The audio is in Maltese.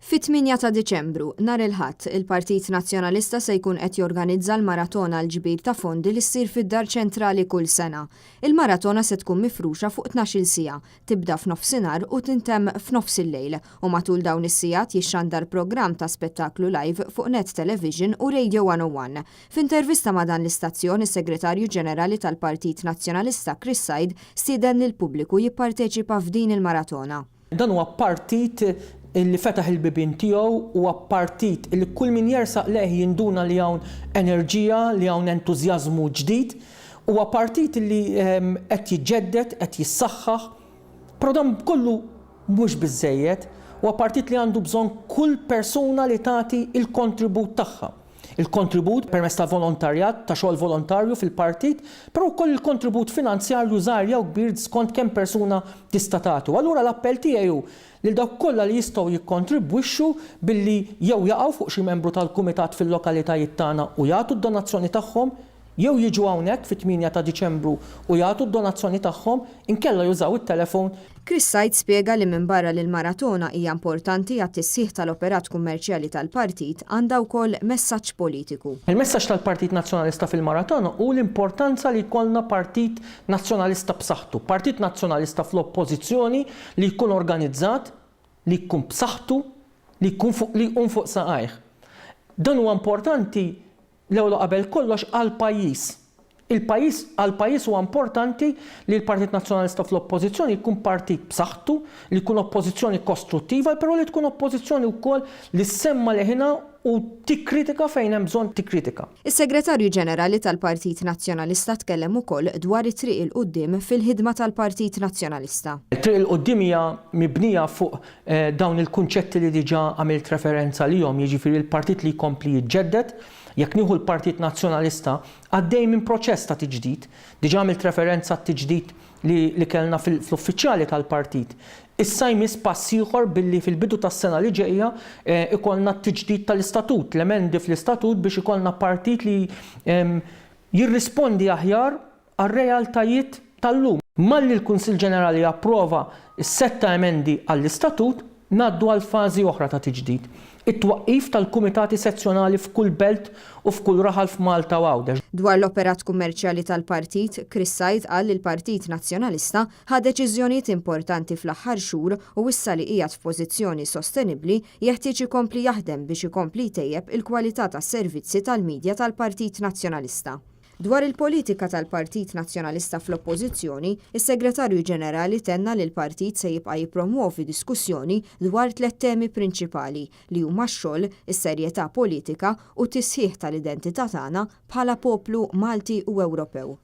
Fit-8 ta' Diċembru, nhar il-Ħadd, il-Partit Nazzjonalista se jkun qed jorganizza l-maratona għall-ġbir ta' fondi li ssir fid-Dar Ċentrali kull sena. Il-maratona se tkun mifruxa fuq 12-il siegħa, tibda f'nofsinhar u tintemm f'nofsillejl u matul dawn is-sigħat jixxandar programm ta' spettaklu live fuq Net Television u Radio 101. F'intervista ma' dan l-istazzjon, is-Segretarju Ġenerali tal-Partit Nazzjonalista Chris Said stieden lill-pubbliku jipparteċipa f'din il-maratona. Dan huwa partit li fetaħ il-bibien tiegħu, huwa partit li kull min jersaq lejh jinduna li hawn enerġija, li hawn entużjażmu ġdid. Huwa partit li qed jiġġedded, qed jissaħħaħ, però dan kollu mhux biżżejjed. Huwa partit li għandu bżonn kull persuna li tagħti l-kontribut tagħha. Il-kontribut permezz ta' volontarjat, ta' xogħol volontarju fil-partit, però wkoll il-kontribut finanzjarju żgħir jew kbir skont kemm persuna tista' tagħti. U allura l-appell tiegħi hu lil dawk kollha li jistgħu jikkontribwixxu billi jew jaqgħu fuq xi membru tal-kumitat fil-lokalitajiet tagħna u jagħtu d-donazzjoni tagħhom, jew jiġu hawnhekk fit-8 ta' Diċembru u jagħtu d-donazzjoni tagħhom, inkella jużaw it-telefon. Chris Said spjega li minbarra li l-maratona hija importanti għat-tisħiħ tal-operat kummerċjali tal-partit, għandha wkoll messaġġ politiku. Il-messaġġ tal-Partit Nazzjonalista fil-maratona hu l-importanza li jkollna Partit Nazzjonalista b'saħħtu, Partit Nazzjonalista fl-Oppożizzjoni li jkun organizzat, li jkun b'saħħtu, li jkun fuq li jqum fuq saqajh. Dan huwa importanti L-ewwel u qabel kollox għall-pajjiż. Il-pajjiż, għall-pajjiż huwa importanti li l-Partit Nazzjonalista fl-Oppożizzjoni jkun partit b'saħħtu, li jkun Oppożizzjoni kostruttiva, però li tkun Oppożizzjoni wkoll li ssemma' leħinha u tikkritika fejn hemm bżonn tikkritika. Is-Segretarju Ġenerali tal-Partit Nazzjonalista tkellem ukoll dwar it-triq 'il quddiem fil-ħidma tal-Partit Nazzjonalista. It-triq 'il quddiem hija mibnija fuq Dawn il-kunċetti li diġà għamilt referenza għalihom, jiġifieri l-partit li jkompli jiġġedded, jekk nieħu l-Partit Nazzjonalista, għaddej minn proċess ta' tiġdid. Diġà għamilt referenza għat-tiġdid li li kellna fl-uffiċjali tal-partit. Issa jmiss pass ieħor billi fil-bidu tas-sena li ġejja ikollna t-tiġdid tal-istatut, l-emendi fl-istatut biex ikollna partit li jirrispondi aħjar għar-realtajiet tal-lum. Malli l-Kunsill Ġenerali japprova s-sett ta' emendi għall-Istatut, ngħaddu għal fażi oħra ta' tiġdid, it-twaqqif tal-kumitati sezzjonali f'kull belt u f'kull raħal f'Malta u Għawdex. Dwar l-operat kummerċjali tal-partit, Chris Said qal li l-Partit Nazzjonalista ħa deċiżjonijiet importanti fl-aħħar xhur u issa li qiegħed f'pożizzjoni sostenibbli, jeħtieġ ikompli jaħdem biex ikompli jtejjeb il-kwalità tas-servizzi tal-media tal-Partit Nazzjonalista. Dwar il-politika tal-Partit Nazzjonalista fl-Oppożizzjoni, is-Segretarju Ġenerali tenna li l-partit se jibqa' jippromwovi diskussjoni dwar tlett temi prinċipali li huma x-xogħol, is-serjetà politika u t-tisħiħ tal-identità tagħna bħala poplu Malti u Ewropew.